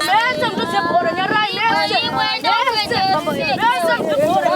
Mese mutozebhora nyarai mese. Mese mutozebhora.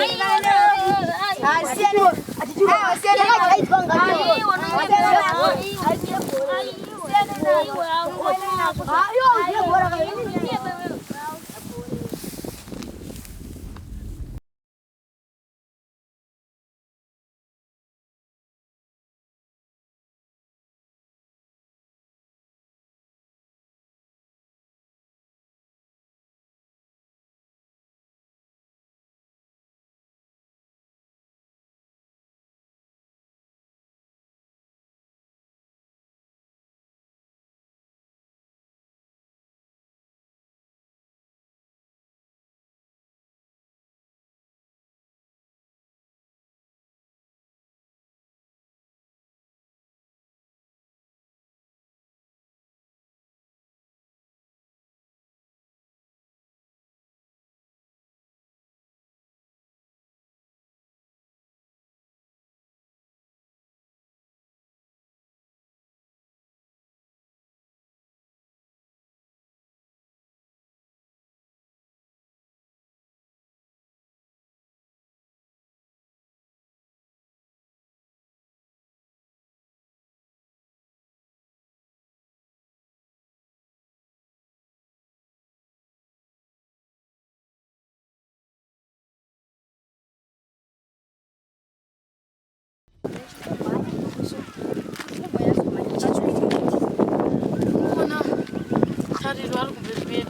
Tariro ari kumberi kwedu.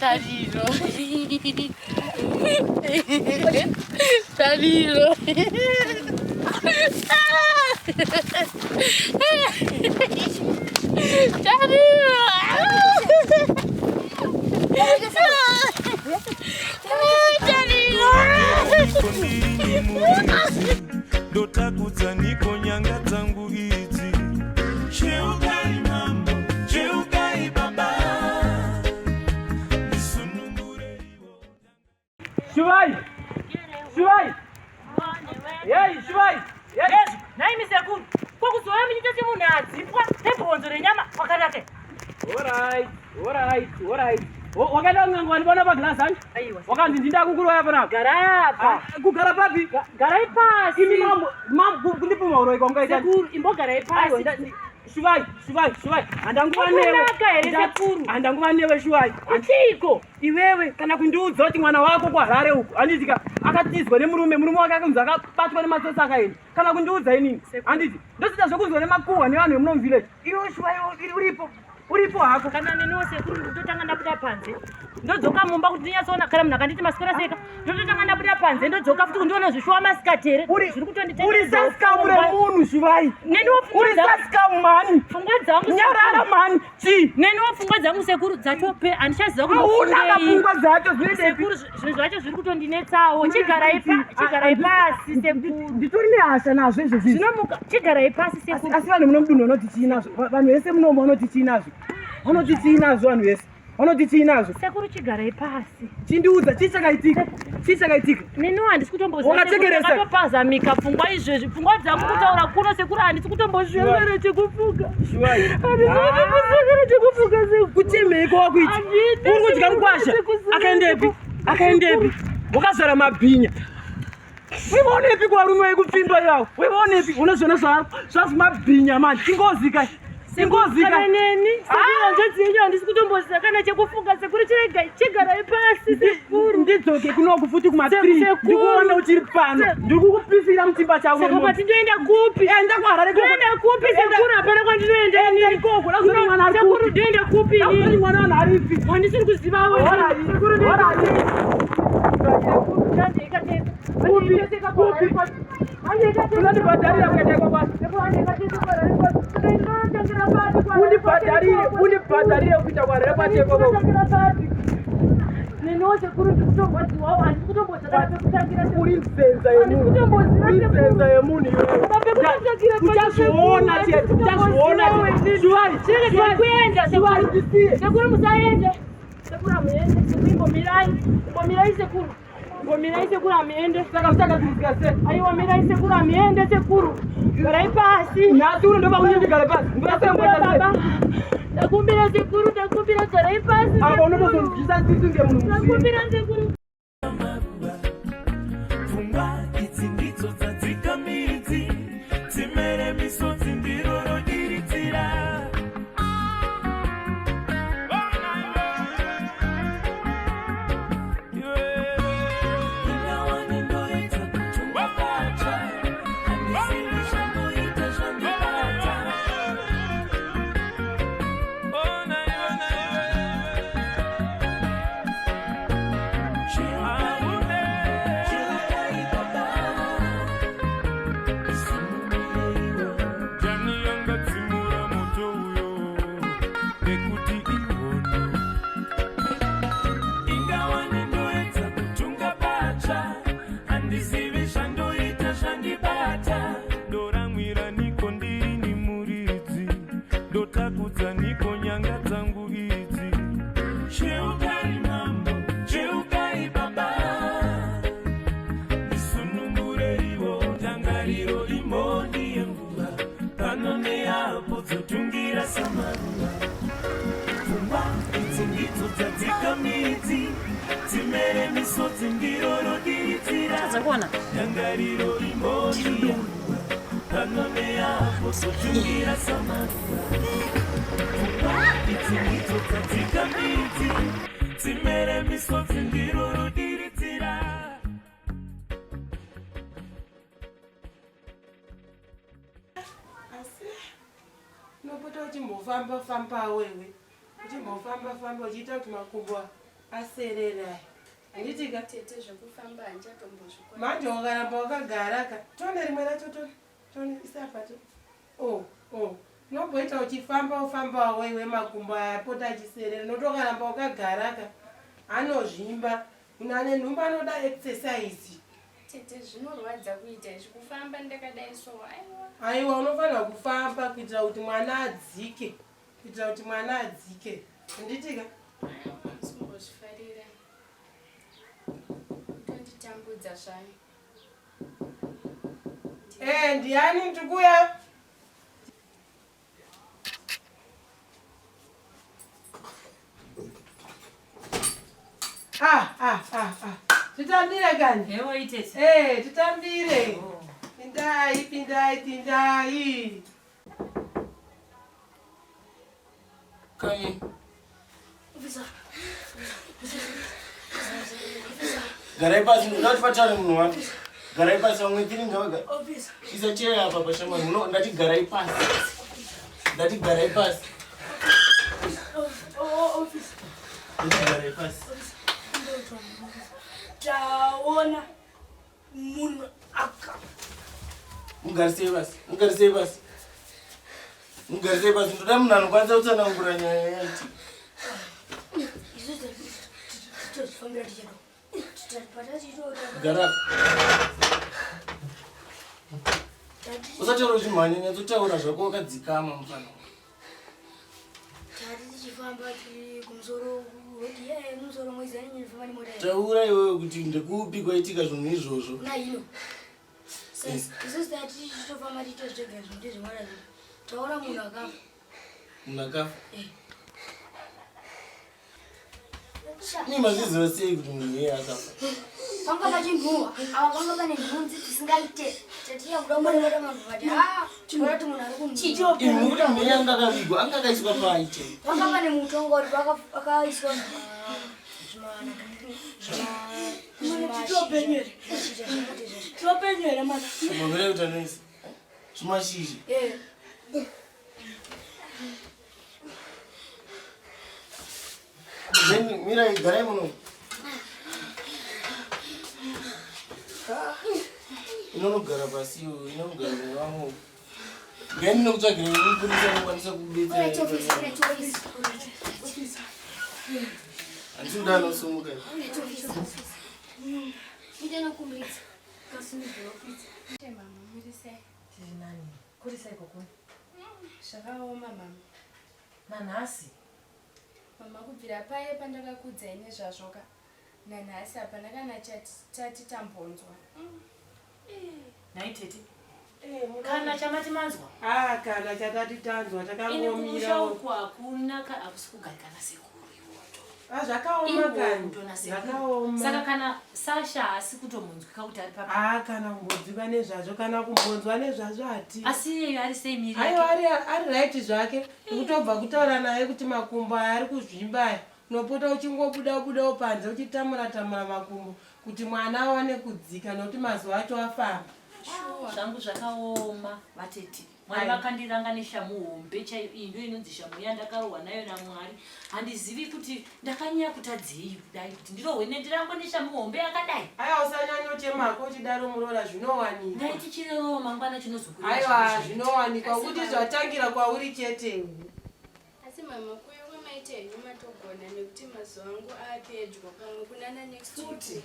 Tariro. Tariro. Tariro. Ndotakudza niko nyanga dzangu idzi. Cheukai mambo, cheukai baba, ndisunungureiwo. Shuvai! Shuvai! Yei, Shuvai! Yei! Nhai sekuru, ko kuzouya muchiita semunhu adzipwa nebhonzo renyama kwakanaka. Alright, alright, alright. Wakaenda kun'anga wandibona paglass hanti? Aiwa. Wakanzi ndinda kukuroya panapa. Gara apa. Ah, Kugara papi? Garai pasi. Imi mambo, mambo kundipuma uroyi kwamungaita. Sekuru, imbogarai Aiwa, pasi. Shuvai, Shuvai, Shuvai. Handanguva newe. Wakanaka here sekuru? Handanguva newe Shuvai. Kuchiiko? Iwewe kana kundiudza kuti mwana wako kuHarare uku handiti ka akatizwa nemurume, murume wake akanzi akabatwa nematsotsi akaenda. Kana kundiudza inini handiti ndosita zvekunzwa nemakuhwa nevanhu vemuno muvillage. Iwe Shuvai uripo, uripo hako. Kana neniwo sekuru ndototanga ndabuda panze ndodzoka mumba kuti ndinyatsoona kana munhu akanditi maswera seka ndototanga ndabuda panze ndodzoka futi kundiona zvishuwa masikati here Uri zviri uri saskamu remunhu Shuvai. Neniwo Uri saskamu mani. pfungwa dzangu Nyarara mani. Chii? Neniwo pfungwa dzangu sekuru dzatope handichaziva Hauna kapfungwa dzacho zvinoendepi? Sekuru, zvinhu zvacho zviri kutondinetsawo. Chigarai chigarai pasi sekuru. Nditori nehasha nazvo izvozvi. Zvinomuka chigarai pasi sekuru. Asi vanhu muno mudunhu vanoti chii nazvo? Vanhu vese munomu vanoti chii nazvo? Vanoti chii nazvo vanhu vese? Vanoti chii nazvo? Sekuru chigarai pasi. Chindiudza chii chakaitika? Chii chakaitika? Neniwo handisi kutomboziva. Wakachekeresa. Ndakatopazamika pfungwa izvezvi. Pfungwa dzangu kutaura kuno sekuru handisi kutomboziva kana chekufunga. Shuvai. Handisi kutomboziva kana chekufunga sekuru. Kuchemeiko wakuita? Handidi Uri kudya sekuru, mukwasha? handisi Akaendepi? Akaendepi? Wakazara mabhinya. Wevaonepi kuvarume vekupfimba ivavo? Wevaonepi? Unozviona zvako zvazi mabhinya manje. Ingozi kai. Ingozi Kana kai. neni sekuru hanzvadzi yenyu handisi kutomboziva kana chekufunga sekuru chiregai chigarai pasi sekuru. Ndidzoke kunoku futi kuma3. Sekuru. Ndikuona uchiri pano. Ndiri kukupisira muchimba chako. Saka patinoenda kupi? Enda kuHarare ikoko. Ndoenda kupi sekuru? Hapana kwandinoenda Enda inini. ikoko. Ndakuzoti mwana ari Sekuru kupi? ndoenda kupi Ndakuzoti inini? mwana wanhu aripi? Handisiri kuziva we. Alright. Sekuru ndoenda Alright. kupi? Kupi? Unondibhadharira kuenda ikoko. Undibhadharire, undibhadharire kuita kuHarare kwacho ikoko. Neniwo sekuru ndiri kutorwadziwawo handisi kutomboziva pekutangira sekuru. Uri nzenza yemunhu. Handisi Uri nzenza yemunhu iwewe. Pekutangira Uchazviona chete, uchazviona chete. Shuvai, Shuvai. Kuenda Shuvai, sekuru. ndisiye. Sekuru musaende. Sekuru hamuende. Sekuru imbomirai. Imbomirai sekuru. Mirai sekuru amiende. Saka zvichagadzirisika sei? Aiwa mirai sekuru amiende sekuru. Garai pasi. Nhasi uno ndopakuti ndigare pasi. Ndakumbira baba. Ndakumbira sekuru, ndakumbira garai pasi. Apa unotozonzwisa tsitsi nge munhu musvinu. Ndakumbira sekuru. Pfungwa idzi ndidzo dzadzika midzi, dzimere misodzi ndiro rodiridzira. Ingawane ndoedza kutunga patsva, handizivi zvandoita zvandibata. Cheukai baba, Jani yangatsimura moto uyo nekuti ihondo. Ingawane ndoedza kutunga patsva, handizivi zvandoita zvandibata. Ndoramwira niko ndirini muridzi, ndotakudza niko nyanga dzangu idzi. Cheukai mambo, cheukai baba, ndisunungureiwo ndangariro imhondi yenguva, pano neapo dzotungira samaruva. Pfungwa idzi ndidzo dzadzika midzi, dzimere misodzi ndiro rodiridzira. Ndangariro imhondi yenguva, pano neapo dzotungira samaruva. Pfungwa idzi ndidzo dzadzika midzi, dzimere misodzi ndiro rodiridzira. Asi unopota uchimbofamba famba wewe, uchimbofamba famba uchiita kuti makumbo aserere aya, handiti ka? Tete, zvekufamba handichatombozvikona. Manje ukaramba wakagara ka, tone rimwe racho, tone tone isapa to o o unomboita uchifamba ufamba wewe, makumbo aya apota achiserera, nokuti ukaramba wakagara ka anozvimba. Munhu ane nhumbu anoda exercise. Tete, zvinorwadza kuita izvi, kufamba ndakadai so, aiwa. Aiwa, unofanira kufamba kuitira kuti mwana adzike, kuitira kuti mwana adzike, handiti ka? Aiwa, handisimbozvifarira, kutonditambudza zvayo. Eh, ndiani? Ndikuya. Ah, ah, ah, ah. Titambire kani? Ewo itete. Eh, titambire. Pindai, pindai, pindai. Kanye. Garai pasi, ndoda kuti pataure munhu wani. Garai pasi, vamwe tiri ngavaga. Isa chair apa pashamani. Muno ndati garai pasi. Ndati garai pasi. Ndati garai pasi. Taona munhu aka Mugarisei pasi. Mugarisei pasi. Mugarisei pasi. Ndoda munhu anokwanisa kutsanangura nyaya yaiti. Isusu titozvifambira tichado Gara. Usataura uchimhanya, nyatsotaura zvako wakadzikama mufana. Tati tichifamba tiri kumusoro rodi ye musoro mwezani ndinofamba nemota. Taura iwewe kuti ndekupi kwaitika zvinhu izvozvo. Kuna ino isusu tati tichitofamba tichitozvega zvinhu ndezvemwana zvedu, taona munhu akafa. Munhu akafa. Imi mazviziva sei kuti munhu iyeye akafa? Panga pachinhuhwa ava, panga pane nhunzi tisingaite, tatiya kuda mwana mavhu vati ha tinoona kuti munhu ari kunhuhwa. Imi mukuti munhu iyeye anga akavigwa, anga akaiswa pai chaipo? Panga pane mutongo uri akaiswa zvimashizha. Mavere kuti anoisa zvimashizha. Then mirai, garai muno. Inonogara pasi iwe, inonogara nevamwe. Ngai ndinokutsvagira mupurisa anokwanisa kubetsera. Handisi kuda anosumuka. Mama, muri sei? Tiri nani? Kuri sei kokuni? Zvakaoma mama. Nanhasi? Mama, kubvira paye pandakakudzai nezvazvo ka. Nanhasi hapana kana chati tambonzwa. Nhai tete. Kana chamati manzwa? Ah, kana chatati tanzwa Ini kumusha takangomira. uku hakuna hakusi kugarika nasekuru iwoto. Ah, zvakaoma kani. Iwoto nasekuru. Zvakaoma. Saka kana Sasha haasi kutomunzwika kuti ari papa. Ah, kana kumbonzwika nezvazvo kana kumbonzwa nezvazvo hati. Asi iyeyo ari sei miri yake? Aiwa ari ari right zvake. Ndikutobva kutaura naye kuti makumbo aya ari kuzvimba aya. Unopota uchingobuda budawo panze uchitamura tamura makumbo kuti mwana awane kudzika nokuti mazuva acho afamba. Zvangu zvakaoma vatete. Mwari vakandiranga neshamu hombe chaiyo iyi ndiyo inonzi shamu yandakarohwa nayo naMwari. Handizivi kuti ndakanyanya kutadzei kudai kuti ndirohwe nendirangwe neshamu hombe yakadai. Aiwa usanyanyochema hako uchidaro muroora zvinowanikwa. Ndaiti chirorowo mangwana chinozokurira Aiwa zvinhu zvinowanikwa kuti zvatangira kwauri chete. Asi mama kuuya kwamaita henyu matogona nekuti mazuva angu aapedyo pamwe kunana next week.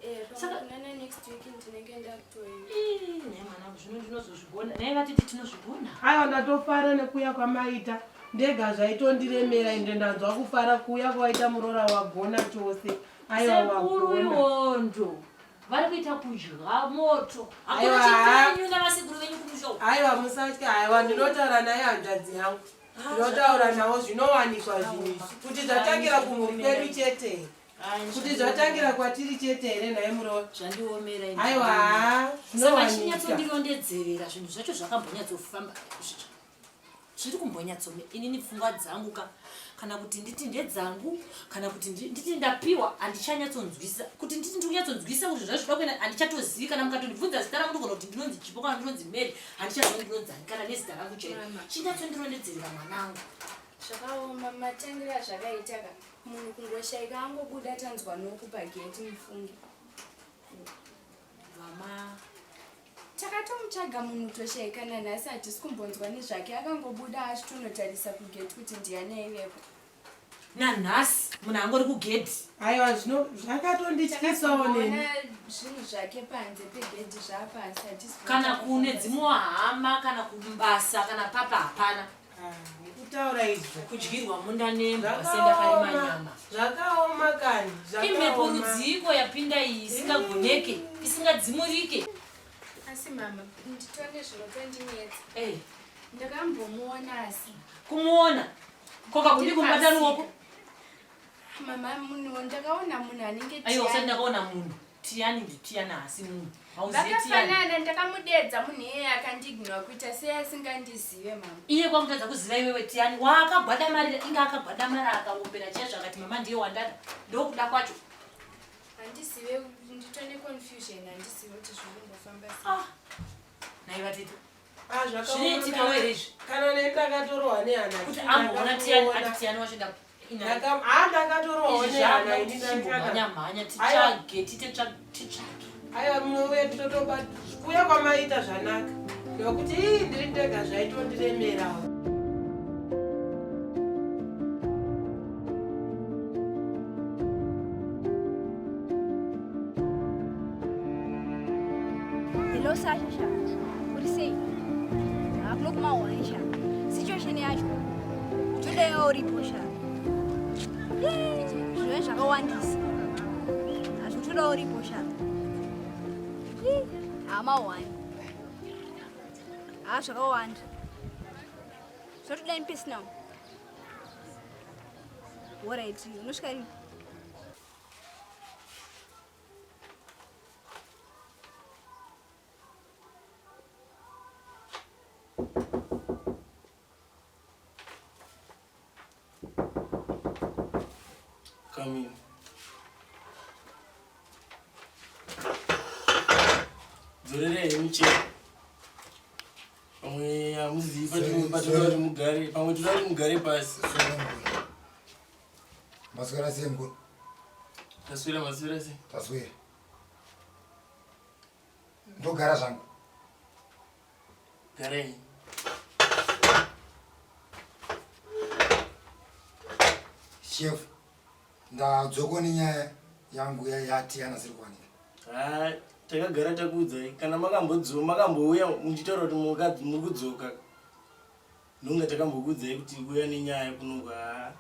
Eh, pamwe kunana next week ndinenge ndakutoenda. Ii, nhai mwanangu zvino ndinozozvigona. Nhai vatete tinozvigona. Aiwa ndatofara nekuuya kwamaita ndega zvaitondiremera ende ndanzwa kufara kuuya kwaita muroora wagona chose. Aiwa Sekuru wagona. iwondo vari kuita kudya moto. Hakuna Aiwa. chipenyu navasekuru venyu kumusha uku. Aiwa musatya aiwa ndinotaura naye hanzvadzi yangu. Ndinotaura navo zvinowanikwa zvinhu izvi kuti zvatangira kumhuri kwedu chete. Kuti zvatangira kwatiri chete here nhai muroora? Zvandiomera ini. Aiwa Saka zvinowanika. chinyatsondirondedzerera zvinhu zvacho zvakambonyatsofamba zviri kumbonyatsome inini pfungwa dzangu ka kana kuti nditi ndedzangu kana kuti nditi ndapiwa handichanyatsonzwisa kuti nditi ndiri kunyatsonzwisa kuti zvacho zvida kuenda handichatozivi kana mukatondibvunza zita rangu ndogona kuti ndinonzi chipo kana ndinonzi mary handichaziva ndinonzani kana nezita rangu chairo chinyatsondirondedzerera mwanangu. Zvakaoma matangiro azvakaita ka munhu kungoshaika angobuda tanzwa noku pageti mufunge. Mama Takatomutsvaga munhu toshaika nanhasi hatisi kumbonzwa nezvake akangobuda achitonotarisa kugeti kuti ndiani aivepo. Nanhasi munhu angori kugedhi. Aiwa zvino zvakatondityisawo neni. Takazoona zvinhu zvake panze pegedhi zvaapasi hatisi Kana kune dzimwe hama kana kubasa kana papa hapana. Kutaura izvo. Kudyirwa munda nembwa sendakarima nyama. Zvakaoma kani. Imhepo Zvakaoma. rudziiko yapinda iyi isingagoneke isingadzimurike. Asi mama nditone zvinotondinetsa. Eh. Ndakambomuona asi. Kumuona? Koka kudi kumubata ruoko? Mama munhu ndakaona munhu anenge Aiwa usati Tiyani. ndakaona munhu. Tiyani nditiyani haasi munhu. Hauzivi Tiyani. Vakafanana ndakamudedza munhu iyeye akandiignora kuita sei asingandizive mama. Iye kwakutadza kuziva iwewe Tiyani waakagwadamarira inga akagwadamara akaombera chaizvo akati mama ndiye wandada ndokuda kwacho. Handizive nditone confusion handizive kuti zviri kumbofamba sei. Ah. Nhai vatete. Ah, zvakaoma Zvinoitika kana- here izvi? Kana neni ndakatorohwa nehana. Kuti amboona Tiyani ati Tiyani wacho nda Ah, ndakatorohwa Izvi nehana zvakuda ini kuti ndakatanga. tichimbomhanya mhanya titsvage tite titsvage. Aiwa munouya totoba kuuya kwamaita zvanaka. Nokuti ii ndiri ndega zvaitondiremerawo. Hello Sasha sha. Uri sei? Hakuno kumaone sha. Situation yacho. Today uripo sha. Zvinhu zvakawandisa. Hazvitoda uripo sha. Hama one. Ha zvakawanda. Zvotoda in personal. Alright, unosvika rini? Come in. Dzorerei henyu chero. Pamwe hamuzivi patoda kuti mugare, pamwe toda kuti mugare pasi. Maswera sei mukuru? Taswera, maswera sei? Taswera. Ndogara zvangu. Garai. Chef, ndadzoka nenyaya yangu yatiyana siri kuwanika. Ha, takagara takuudzai kana makambodzo makambouya muchitaura kuti muri kudzoka. Ndonga takambokuudzai kuti kuuya nenyaya kunoku ha.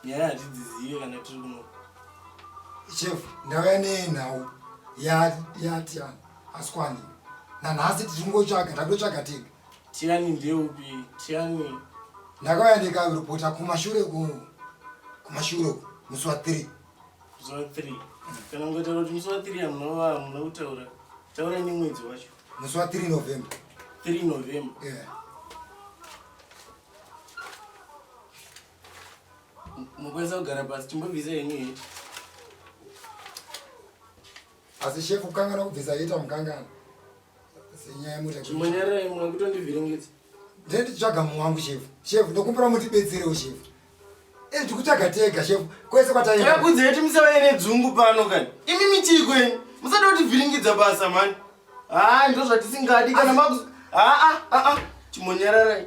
Nyaya hatidzizive kana tiri kunoku. Chef, ndauya nenhau yaTiani asi kwani nanhasi tichingotsvaga takutotsvaga tega. Tiani ndeupi? Tiani ndakauya ndikaripota kumashure kumashure uku musi wa 3. Musi wa 3. Kana ungataura kuti musi wa 3 hamuna hamuna kutaura. Taurai nemwedzi wacho. Musi wa 3 November. 3 November. Yeah. Mukwanisa kugara pasi timbobvisa henyu heti. Asi shefu kukangana kubvisa heti amukangana. Senyaya yemota. Chimbonyararai mwa kutondivhiringidza. Ndine ndichitsvaga mumwe wangu shefu. Shefu ndokumbira mutibetserewo shefu. Eh tikutsvaga tega shefu. Kwese kwataenda. Takakuudza heti musauye nedzungu pano kani. Imi michiko yenyu. Musada kutivhiringidza basa mani. Haa ndozvatisingadi kana maku haa haa chimbonyararai.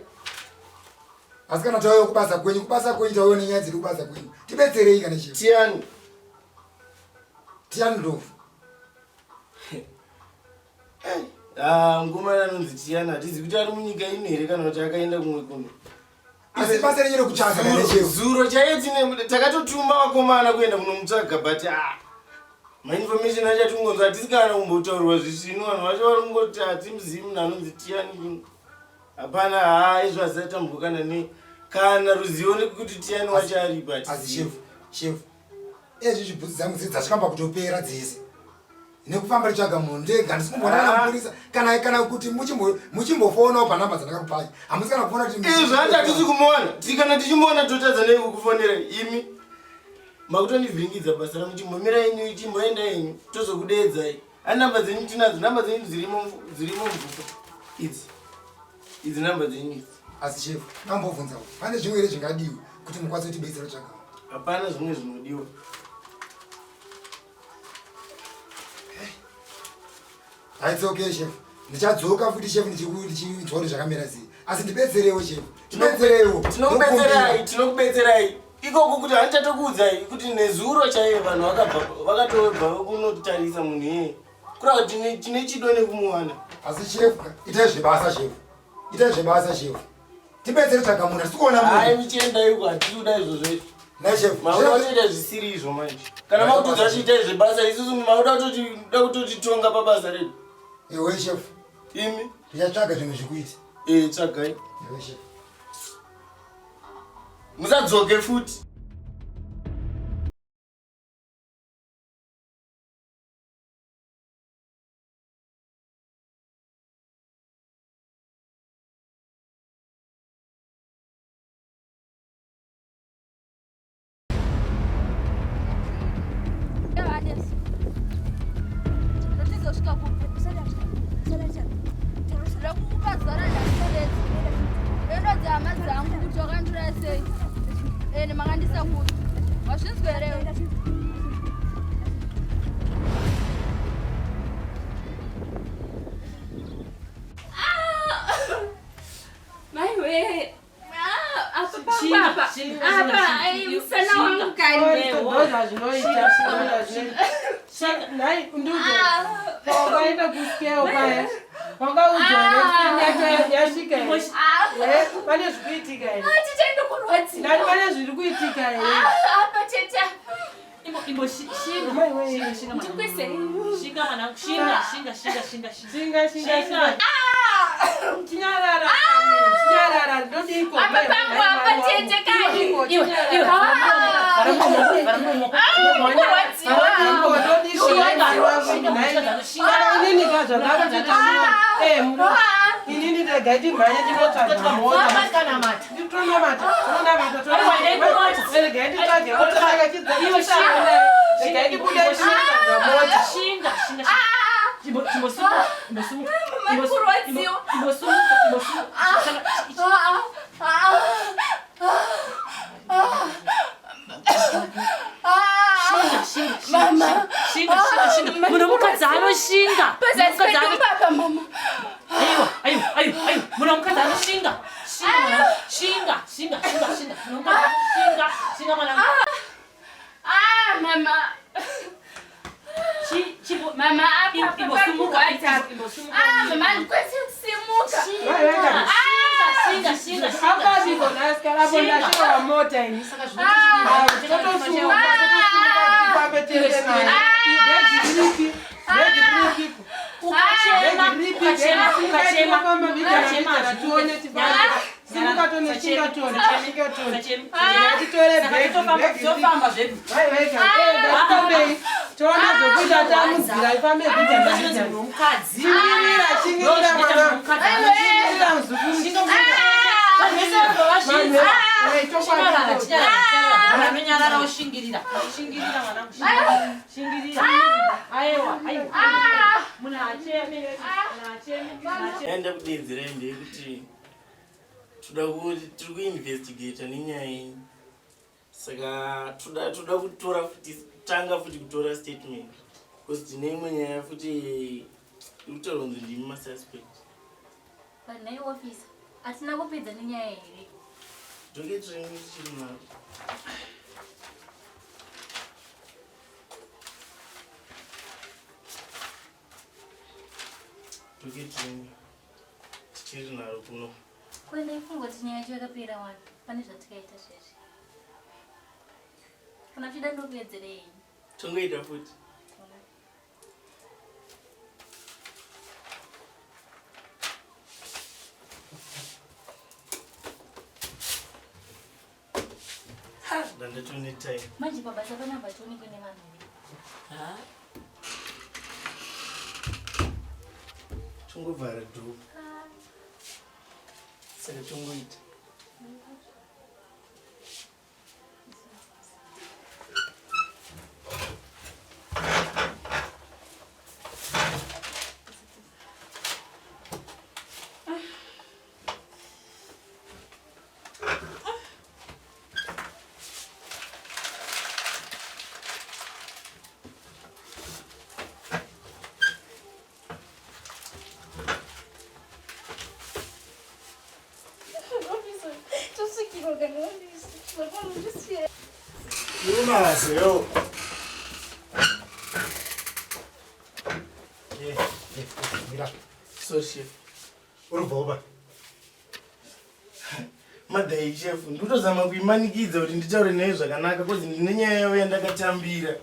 Asi kana tauya kubasa kwenyu, kubasa kwenyu tauya nenyaya dziri kubasa kwenyu. Tibetserei kana shefu. Tiani. Tiani Ndlovu. Ah, mukomana anonzi Tiani hatizi kuti ari munyika ino here kana kuti akaenda kumwe kuno. Asi basa renyu rekutsvaga kana shefu. Zuro chaiye tine takatotuma vakomana kuenda kunomutsvaga but ah mainformation acho atingonzwa hatisi kana kumbotaurwa zvisvinu vanhu vacho vari kungoti hatimuzivi munhu anonzi Tiani kuno. Hapana haa izvo asati tambokana ne kana ruzivo nekuti Tiani wacho aripo Asi shefu, shefu. Ezvi zvibhutsu dzangu dzidzi dzasvika pakutopera dzese. Nekufamba nditsvaga munhu ndega handisi kumboona kana mupurisa kana kana kuti muchimbofonawo panhamba dzandakakupai. Hamusi kana kufona kuti Izvo hanti hatisi kumuona. Tikana tichimuona totadza nei kukufonera imi. Makutondivhiringidza basa rangu chimbomira yenyu chimboenda yenyu tozokudeedzai. Ani namba dzenyu tinadzo namba dzenyu dzirimo dzirimo mubhuku idzi. Idzi namba dzenyu idzi. Asi shefu, ndambobvunzawo pane zvimwe here zvingadiwa kuti mukwanise kutibetsera kutsvaga? Hapana zvimwe zvinodiwa. It's okay chef. Ndichadzoka futi chef ndichinzwa kuti zvakamira sei. Asi ndibetserewo chef. Tibetserewo. Tinokubetserai, tinokubetserai. Ikoko kuti handichatokuudzai kuti nezuro chaiye vanhu vakabva vakatobva kunotarisa munhu iyeye. Kureva kuti tine tine chido nekumuwana. Asi chef, itai zvebasa chef. Itai zvebasa chef. Tibetsere tsvaga munhu hatisi kuona munhu. Hayi michienda iko hatisi kuda izvozvo izvo. Nhai chef. Makuda kutoita zvisiri izvo manje. Kana makutoudza kuti itai zvebasa isusu makuda kutoti kuda kutotitonga pabasa redu. Iwe chef. Imi. Ndichatsvaga zvimwe zvekuita. Eh tsvagai. Iwe chef. Musadzoke futi. Maiwe, apa pangu apa, apa musana wangu kani. Ndozvazvinoita, ndozvazvinoita. Nhai, nduze. Wakaenda kuscale paya. Wakaudzwa here kuti yacho yasvika here? Eh, pane zviri kuitika here? Tichaenda kurwadziwa. Ndati pane zviri kuitika here? Apa tete. Imbo shinga, shinga, Ndikwise. Shinga mwanangu, shinga, shinga, shinga, shinga, shinga. Shinga, shinga, shinga. Chinyarara, chinyarara, ndodiko. Apa pangu apa tete kani. Iwe, iwe, Inini ka zvandakutita eh muno inini regai timhanye tinotsvaga mota tonamata tonamata tonamata regai titsvage mota saka chidzaiwe regai tibude tinotsvaga mota Shinga, shinga, shinga. Imbosimuka, imbosimuka. Kurwadziwa. Imbosimuka, imbosimuka. Shinga, shinga, Mama. shinga, shinga, shinga. Munhu mukadzi anoshinga. Pazasi Munhu mukadzi ano- pedu papa mama. Aiwa, aiwa, aiwa, aiwa. Munhu mukadzi anoshinga. Shinga mwanangu. Shinga, shinga, shinga, shinga. Munhu mukadzi anoshinga. Shinga mwanangu. Ah, mama. Mama apa apa Imbosimuka, pakurwadza. imbosimuka. Ah, mama ndikwanise kusimuka. Shinga, shinga, Shinga, shinga, Akadiko nhasi kana apo Shinga. ndashewa mota ini. Saka Totosunga, totosunga tifambe tiende naye. Bhegi riripi? Bhegi riripi? Ukachema, Bhegi ripi? ukachema, Bhegi ukachema. tinofamba mbijana Ukachema, mbijana tione tifambe. Simuka tone, shinga tone, shinga tone. Ngatitore Saka bhegi, totofamba- bhegi tofamba zvedu. Vai, vai, ngatitambei. Toona zvokuita tamudzira ifambe mbijana mbijana. Mukadzi. Shingirira, shingirira mwana. Shingirira muzukuru. Anonyarara oshingirira. Shingirira mwanangu. Shingirira. Aiwa, aiwa. Munhu acheme, munhu acheme, munhu acheme. Yaenda kudeedzerai ndeyekuti toda kuti tiri kuinvestigata nenyaya iyi saka toda toda kutora futi tanga futi kutora statement because tine imwe nyaya futi iri kutaurwa kunzi ndimi masuspect. But nhai officer, hatina kupedza nenyaya here? Docket renyu tichiri naro. Docket renyu tichiri naro kuno. Kuenda ifunga kuti nyaya yacho yakapera wani pane zvatikaita zvezvi. Kana uchida ndopedzerei. Tongoita futi. Ha, ndandatone time. Manje pabasa panapa tionekwe nevanhu. Ha? Tongovhara dhoo. Saka tongoita. Officer, tosvikirwa kana officer. Vakamundisiya. Unazo. Mira. So chef. Uri kubva uba. Madhai chef, ndikutozama kuimanikidza kuti nditaure naye zvakanaka cause ndine nyaya yavo yandakatambira.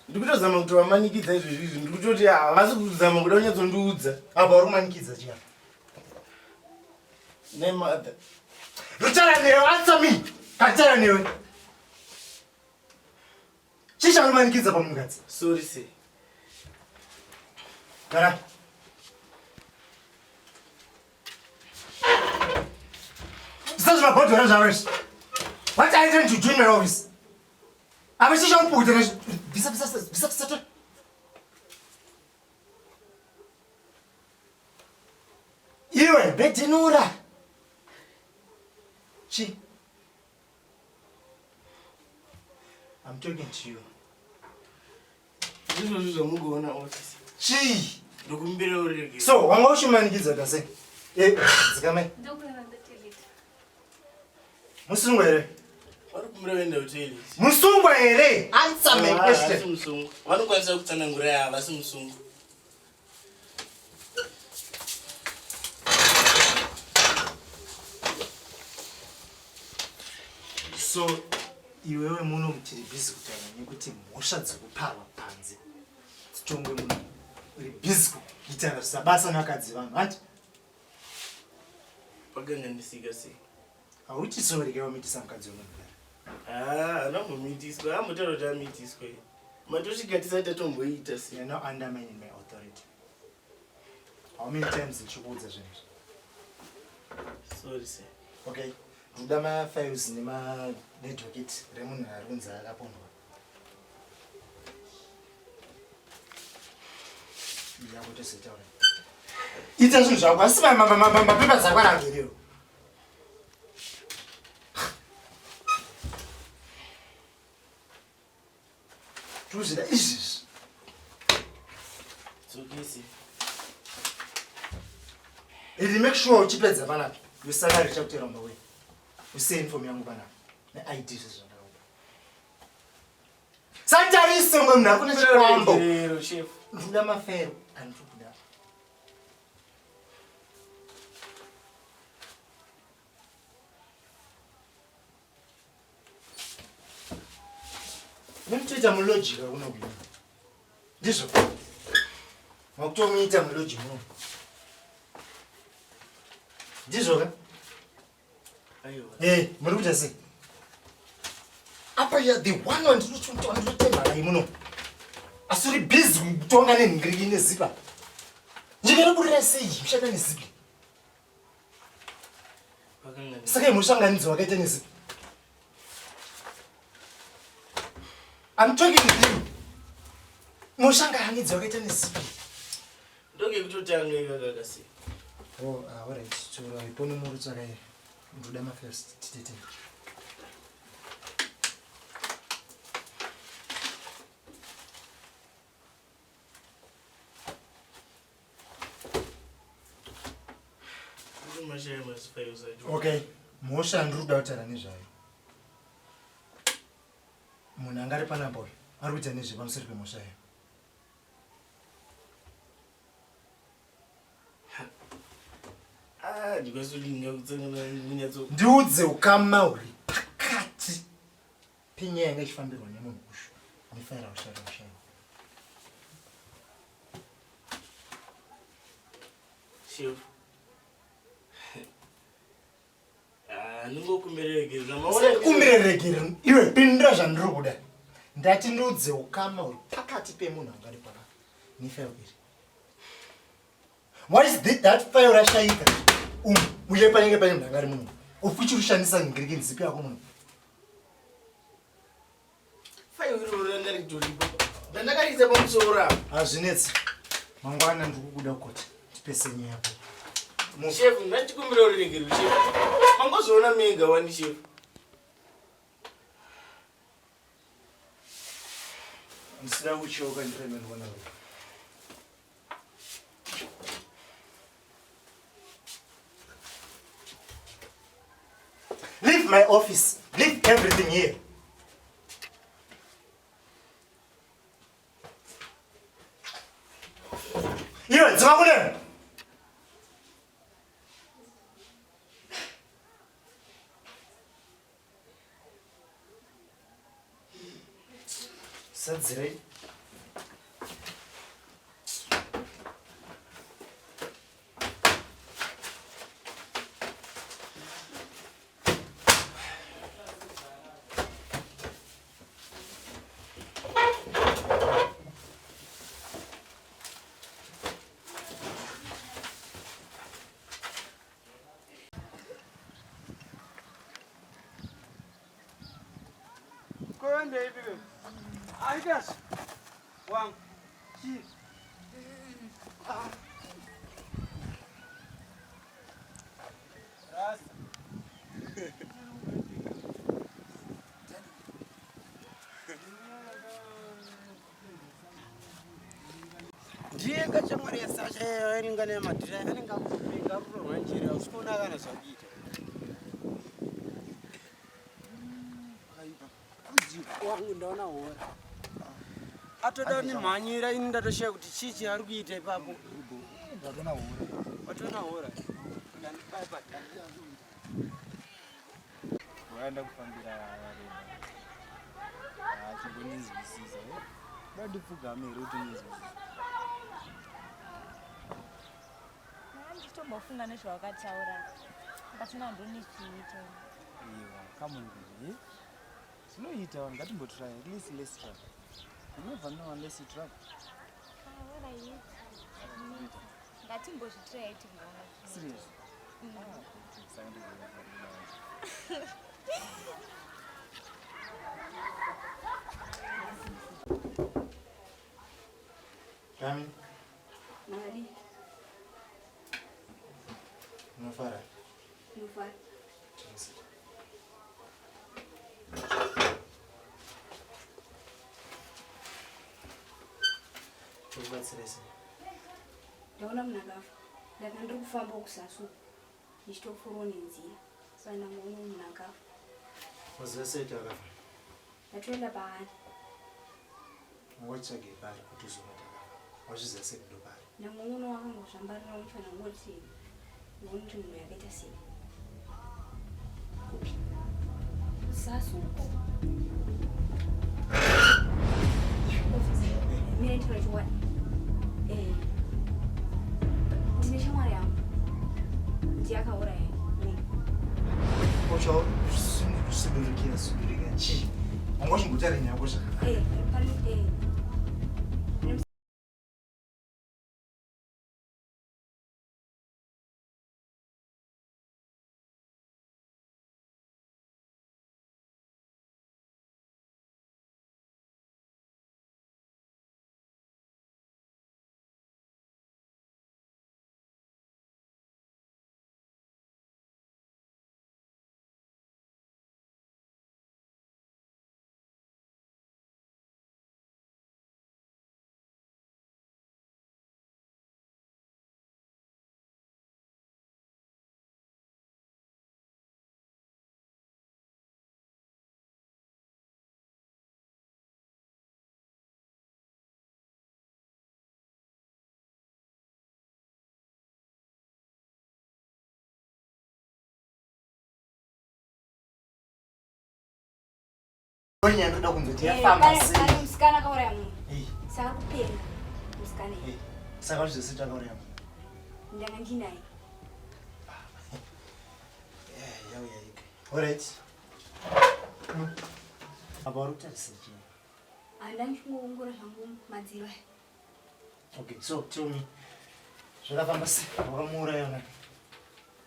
Ndikutozama kutovamanikidza izvezvi izvi, ndikutoti havasi kuzama kuda kunyatsondiudza. Apa uri kumanikidza chiya. Nemother. Rutaura newe, answer me. Kataura newe. Chii chauri kumanikidza pamunhukadzi? Sorry sir. Gara. Zvisati zvabhodhora zvavo izvi. What are you trying to do in my office? Apa chii chauri kupukuta nazvo? Bvisa, bvisa, bvisa, bvisa, tora. Iwe, bedinura. Chi. I'm talking to you. Ndizvozvo zvamugoona office. Chii? Ndokumbira urege. So, wanga uchimanikidza kase. Eh, dzikamai. Ndokureva ndateleta. Musungwa here? Vari kumbira kuenda kutoilet. Musungwa here? Answer my Ah, question. havasi musungwa. Vanokwanisa kutsanangura havasi musungwa. So, iwewe muno tiri busy kutaura nekuti mhosva dzekuparwa panze dzitongwe muno. Uri busy kuitana zvisabasa nevakadzi vanhu, hanti? Pakanganisika sei? Hauti sorry ke wamitisa mukadzi wemunhu kare. Ah, haana kumbomitiswa. Ambotaura kuti amitiswa. Matosvika tisati tatomboita sei. You are now undermining my authority. How many times ndichikuudza zvinhu izvi? Sorry sir. Okay. Ndikuda mafiles nema nedocket remunhu ari kunzi akapondwa. Yako tozoitaura. Ita zvinhu zvako asi mapepa dzako aragerewo. Tuzvida izvizvi. It's okay sir. Ili make sure uchipedza panapa. Yosalary ichakutera mumba wewe. Usiye inform yangu panapa. Ne ID zvese zvandakakupa. Santarise mwe munhu akuna chikwambo. Rero chef. Ndikuda mafero andiri kuda. Munotoita muloji ka kuno kuno. Ndizvo. Makutomuita muloji muno. Ndizvo ka? Aiwa. Eh, muri kuita sei? Apa you are the one wandinotemba naye muno. Asi uri busy kutonga nenhingiriki nezipa. Nyika inoburira sei mushanda nezipi? Saka imushanganidzo wakaita nezipi? I'm talking with you. Mushanganidzo wakaita nezipi? Ndoke kutotanga ikakaka sei. Oh, ah, all right. Chura ipono muri tsvaka here. Ndoda ma first titete. Okay, mhosva yandiri kuda kutaura nezvayo. Munhu anga ari panapa uyu ari kuita nezve pamusoro pemhosva yayo. Ah, Ndiudze ukama huri pakati penyaya yanga ichifambirwa nemunhu ushu nefaira ushaira ushaira. Chef. Ah, ndingokumbira regerero. Maona Kumbira regerero. Iwe pindura zvandiri kuda. Ndati ndiudze ukama huri pakati pemunhu anga ari panapa nefaira iri. What is this, that file rashaika? Uye panenge pane munhu anga ari munhu. Ufuchi kushandisa ngiriki nzipi yako munhu. File iro ranga ritoripo. Ndandakaridza pamusoro apa. Hazvinetsi. Mangwana ndiri kukuda kukoti tipese nyaya yako. Chef, ndachikumbira uregerero chef. Mangozoona mega wani chef. Ndisida kuchoka ndifeme ndikuona wewe. Leave my office. Leave everything here. Iwe, dzima kune. Sadzirei. Koende ipi wewe? Aidas. Wangu. Chi. Ah. Rasta. Ndiye kachamwari yasasha anenge ane madhira anenge akupenga arurorwa njere usikuona kana zvakuita. Wangu ndaona hora. Atoda kunimhanyira ini ndatoshaya kuti chii chaari kuita ipapo. Ndatoona hora. Watoona hora. Waenda kufambira varema. Achingondinzwisisa. Dandipfugame here kuti ndinzwisise. Handitombofunga nezvawakataura. But now ndonichiita. Iwa, come on baby. Eh? Zvinoita vanhu ngatimbotry. At least let's try. You never know unless you try. Ah, alright. Ngatimbozvitry timboona. Serious? Mm. Saka ndizvo. Rami, Mari, unofara? ndinofara. Tokubatsira sei? Ndaona munhu akafa. Ndanga ndiri kufamba kusasu ndichitopfuurawo nenzira. Saka ndangoona munhu akafa. Waziva sei kuti akafa? Ndatoenda paari. Watsvagei paari kuti uzoona kuti akafa? Wazviziva sei kuti ndopaari? Ndangoona wakangozvambarira muchana ngoti ndione kuti munhu yakaita sei. Kupi? Kusasu uko. Mira nditaura chokwadi. Eh. Ndine shamwari yangu. Ndiye akauraya munhu. Ocho sudurikira sudurika chii? Wanga uchimbotaura nyaya yako zvakanaka. Eh, pane eh. Nyaya ndoda kunzwa kuti yafamba sei. Pane musikana akauraya munhu. Saka kupenga musikana iye. Saka zvese takauraya munhu. Ndanga ndinaye. Yauya yega. Alright. Apa uri kutarisa chii? Handanga ndichingoongora zvangu madziro aya. Okay, so tell me. Zvakafamba sei? Wakamuuraya nani?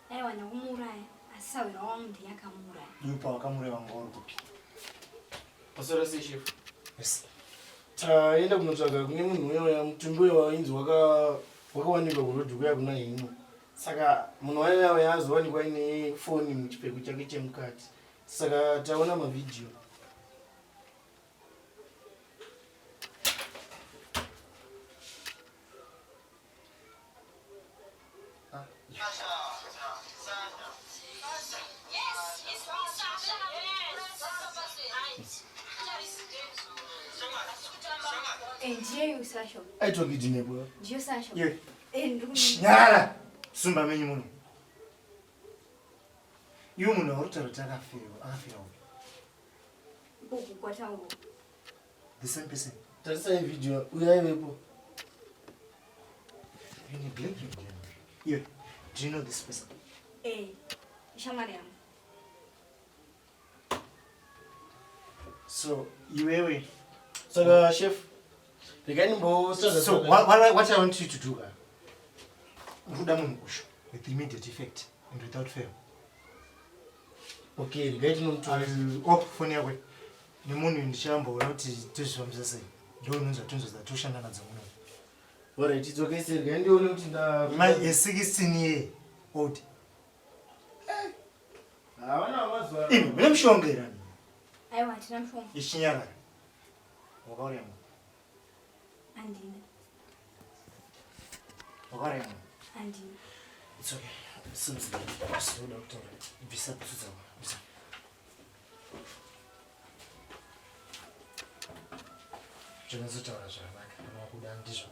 Aiwa ndakumuuraya asi sahwira wangu ndiye akamuuraya. Iwe pawakamuuraya wanga uri kupi? Pasora sei chef? Yes. Taenda kunotsvaga kune munhu uya uya mutumbi uya wainzi wakawanikwa kurodhi kuya kuna hino. Saka munhu wayo uya azowanikwa aine foni muchipfeko chake chemukati. Saka taona mavhidhiyo. Ndiye Sasha. Aitwa kidnap. Ndiye Sasha. Iwe. Eh, ndiri Nyarara. Sumba menyu muno. Iwe munhu wauri kutaura kuti akafira, akafira upi? Uku kwatauro. The same person. Tarisai video uyo aivepo. You neglect your job. Iwe, do you know this person? Eh, ishamwari yangu. So, iwewe. Saka chef, regai ndimbotsvaga. So, what I want you to do, Ruda munhu usho with immediate effect and without fail. Okay, regai tinomutora. Oh, phone yako. Nemunhu ndichamboona kuti tozvifambisa sei. Ndo unonzwa tunzwa dzatoshanda nadzo muno. Alright, it's okay sir. Regai ndione kuti nda My a 16 year old. Havana mazuva. Imi, mune mushonga here? Aiwa hatina mushonga. Ichinyarara. Wakauraya munhu. Handina. Wakauraya munhu. Handina. It's okay. Seems like usinoda kutaura. Bvisa bhutsu dzako. Bvisa. Zvinozotaura zvakanaka. Kana wakuda ndizvo.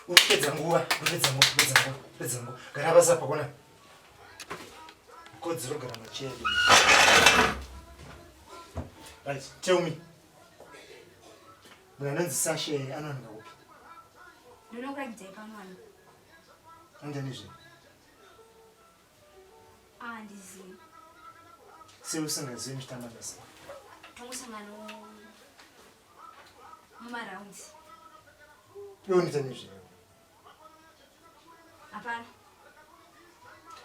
Uri kupedza nguva, kupedza nguva, kupedza nguva, kupedza nguva. Gara pasi apa kona. Kodzero gara macheya. Right, tell me. Munhu anonzi Sasha anowanika kupi? Ndinokuratidzai pano wani. Anoita nezvei? Ah, handizivi. Sei usingazivi muchitamba mese? Tongosangana mumarounds. Iwe unoita nezvei? Hapana.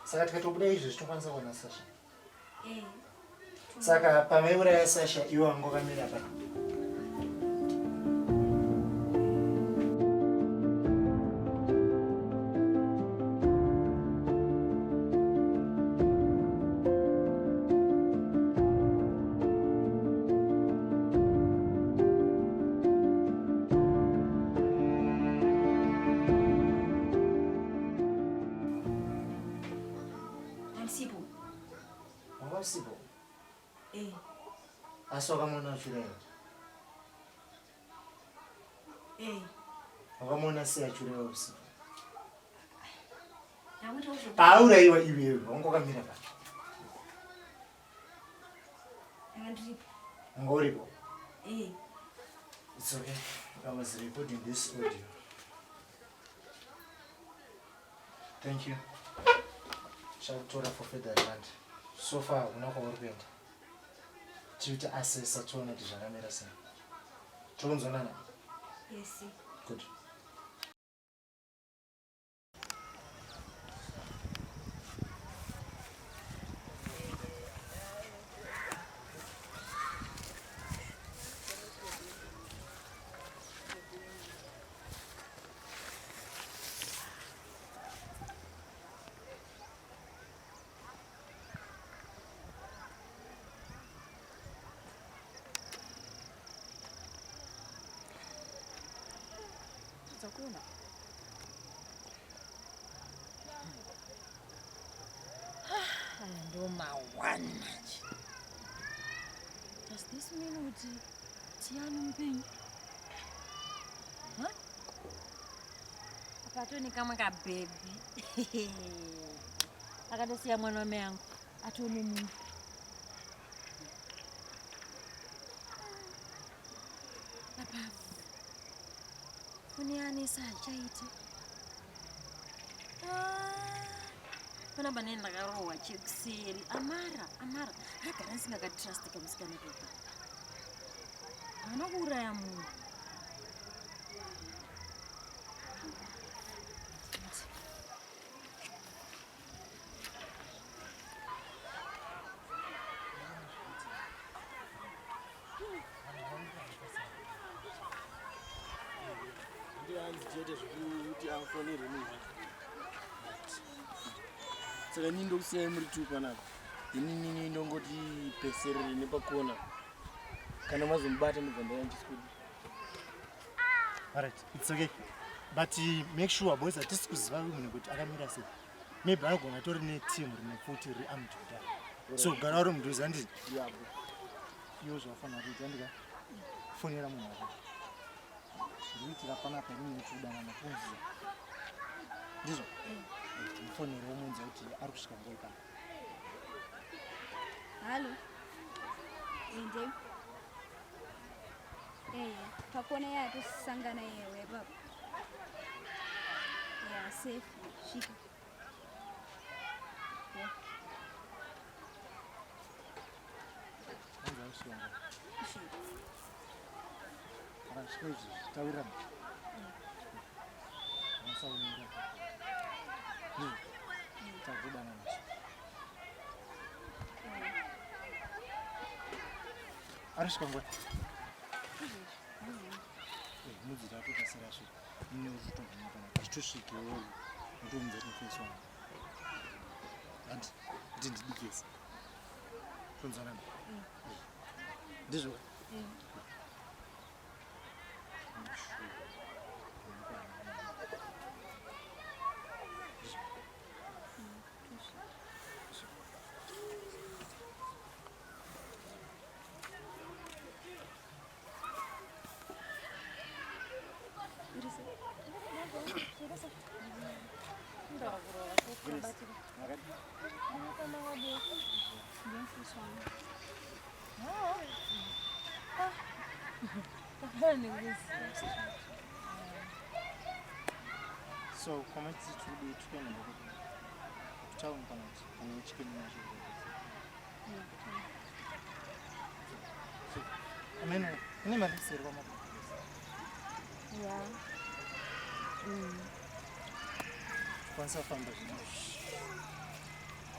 Saka tikatobuda izvo tinokwanisa kuona Sasha. Eh. Saka pamaiuraya Sasha iwe wanga wakamira pa. Handisipo. Wanga usipo? Eh. Asi wakamuona achiuraya? Eh. Wakamuona sei achiuraya usiku? Ndakuita uzvo. Paaurayiwa iwewe wanga wakamira pa. Ndanga ndiripo. Unga uripo? Eh. It's okay. I was recording this audio. Thank you. Chakutora for further remand. So far hakuna kwauri kuenda. Tiri kuti assessa tione kuti zvakamira sei. Tokunzwanana? Yes. Good. Dzakuona. Aya ndo ma-one manje. Does this mean kuti Tiyani mupenyu? Huh? Apa atone kamwe kabhebhi. Akatosiya mwana wamai angu atone munhu. Apa foni yanesa haichaiti. Ah, panapa nei ndakarohwa chekuseri amara amara agara ndisingakatrust kamusikana kega haana kuuraya munhu. Ndianzi chete zvekuti afonere munhu wacho. Saka inini ndokusiyai muri two panapa. Inini ndongoti peserere nepakona. Kana mazomubata ndobva ndauya ndichiswedera. Alright, it's okay. But make sure boys hatisi kuziva munhu kuti akamira sei. Maybe anogona atori neteam rine pfuti riri armed kudai. So gara uri mudhuze handiti? Yeah, bro. Iwo zvawafanira kuita handika? Fonera munhu wako. Zviri kuitika panapa inini nekudanana toziva. Ndizvo? Mufonere womuudza kuti ari kusvika nguva ipapa. Halo. Ende. Eh, pakona yatosangana yewe baba. Yeah, safe. Svika. Yeah. Anzi ari kusvika nguva. Svika. Akasvika izvi taurirana. Musaonera. Ndizvo? Takudanana nacho. Ari kusvika nguva. Mudzi tatokasira asvika. Ini uchitomhanya panapa. Achitosvikewo utomuudza kuti mufesi wangu. Handi kuti ndidikese. Tonzwanana. Ndizvo? So comment tiri tikuenda ndekupi? Kutown kana kuti pane chicken yacho. So, amene kune mari kuseri kwamako. Yeah. Kwanisa kufamba zvino.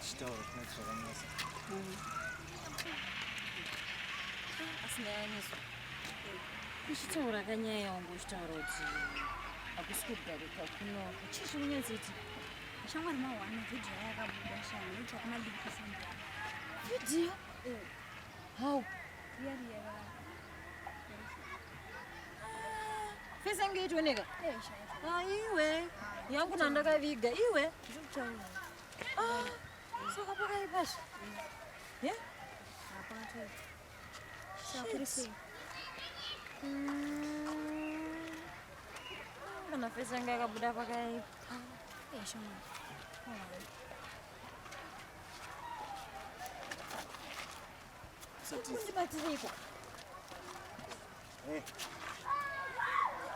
Tichitaura tinoti zvakanasa. Asina yaniswa. Uchitaura kanyaya yangu uchitaura kuti hakusi kugarika kuno. Chii chiri kunyatsoitika? Shamwari mawana video yakabuda shana inoitwa kumadikisa. Video? How? Riya riya. Face yangu yaitooneka? Eh, shana. Ah, iwe. Yangu nandakaviga iwe. Ndikutaura. Ah, saka pakaipazve. Yeah? Hapana. Saka kuri sei? Kana face yangu yakabuda pakaipa. Eh, shamwari. Mawana. Kundibatireko.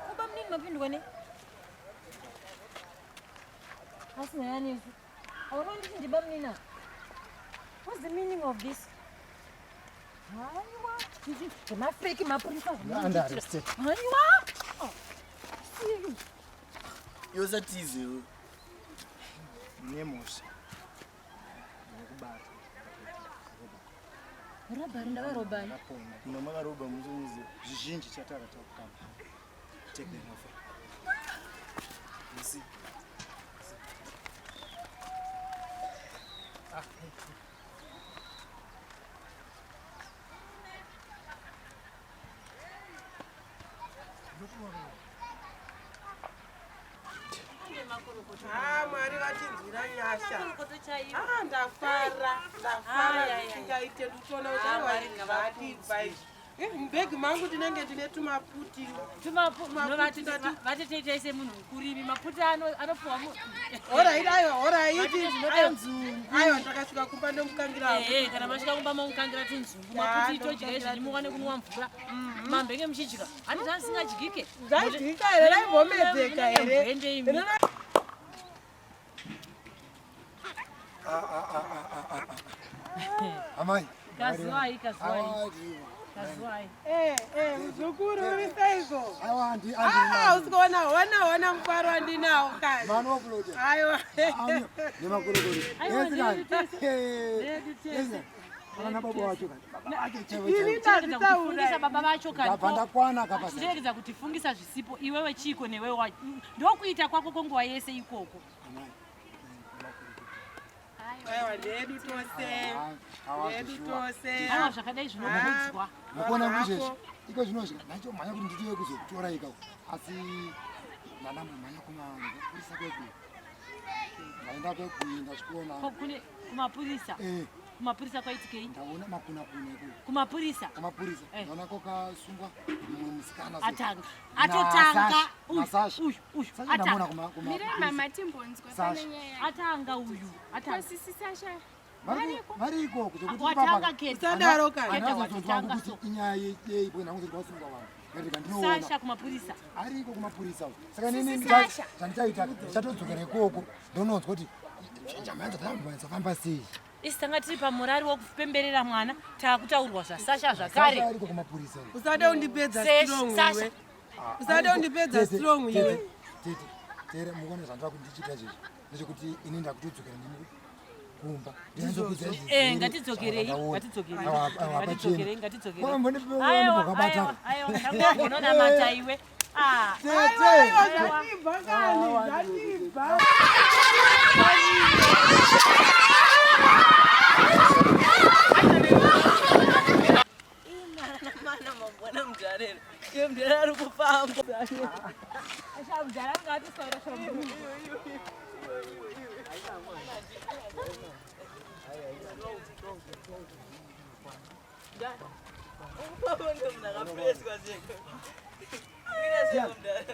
Kuba munini mapindwa ne? Asi nyaya nesu. Hauna nditi ndiba munini apa. What's the meaning of this? Haiwa. Zvemafeki mapurisa Under arrested. Haiwa. Oh, see you. Yosatize iwe. Nemhosva. Nekubatwa. Robbery ndakarobani. Kuna makaroba muchimuziva. Zvizhinji chatara takukamba. Take them off. You see? Ah, hey. Ah, Mwari vachinzwira nyasha. Ah, ndafara, ndafara zvisingaite ndikutoona kuti aiwa zvatibva izvi. Eh, Mubhegi mangu ndinenge ndine tumaputi. Tumaputi ndati vatitoitai semunhu mukuru imi maputi anopuwa Horaiti, aiwa, horaiti. Vatite zvinoda nzungu. Aiwa, ndakasvika kumba ndomukangira. Ehe, kana masvika kumba mamukangira tunzungu maputi itodya izvi muwane kunwa mvura mambenge muchidya handiti asingadyike Zvadyika here, raimbomedzeka here? Mwende imi. Amai. Kazuwai, kazuwai. Kazuwai. Eh, eh, muzukuru uri seiko? Aiwa, andi Ah, usikuona, ona, ona mufaro wandinawo kani. Mano upload. Aiwa. Nemakorokoro. Aiwa, Yes, kani. ndiri Eh, yes, kani. Vana baba wacho kani. Baba ake chaivo Ini chaivo. ndazvitaura. Kutifungisa baba vacho kani. Ndabva ndakwana kapasa. Chiregedza kutifungisa zvisipo iwewe chiko newe wa ndokuita kwako kwenguva yese ikoko. Aiwa, ndedu tose. Ndedu tose. Aiwa zvakadai zvinokudzwa. Mukuona muzvezvi. Iko zvinozvika. Nacho mhanya kuti nditiwe kuzokutora ikako. Asi ndandambomhanya kumapurisa kwedu. Ndaenda kwedu ndasvikoona. Ko kune kumapurisa. Eh. Kumapurisa kwaitikei? Ndaona makuna kuna ikoko. Kumapurisa. Kumapurisa. Ndaona kwakasungwa mumwe musikana. so. Atanga. Na Atotanga. Sasha. Uyu, Na Sasha. uyu, uyu. Sasha ndamuona Atanga. kuma kuma. Mirai mama timbonzwa Sasha. pane nyaya. Atanga uyu. Atanga. Ko sisi Sasha. Vari ikoko zvekuti Watanga keti. Usadaro kani. Keta Andazozonzwa watanga kuti so. inyaya yei bwe ndangozoti kwasungwa vanhu. Ndarega ndinoona. Sasha kumapurisa. Ariko kumapurisa uko. Saka Sisi nini Sasha. zvandichaita ndichatodzokera ikoko ndononzwa kuti njamhanza dzambofamba sei. Isi tanga tiri pamurari wokupemberera mwana taakutaurwa zvaSasha zvakare. Sasha ariko kumapurisa uko. Usade undipedza strong Sasha. iwe. Usade undipedza strong iwe. Tete, tere mukuona zvandava kundichiita izvezvi ndechekuti ini ndakutodzokera ndini kumba. Ndinozokudza izvi. Eh, ngatidzokerei, ngatidzokerei. Ngatidzokerei, ngatidzokerei. Aiwa, aiwa, aiwa, ndangononamata iwe. Ah. Tete. Aiwa, zvatibva kani, zvatibva. Mana mabwana mujarera. Iye mudhara ari kufamba. Mudhara anga atosaura Ukufamba ndo munhu akapreswa zveko. Mira zveko mudhara.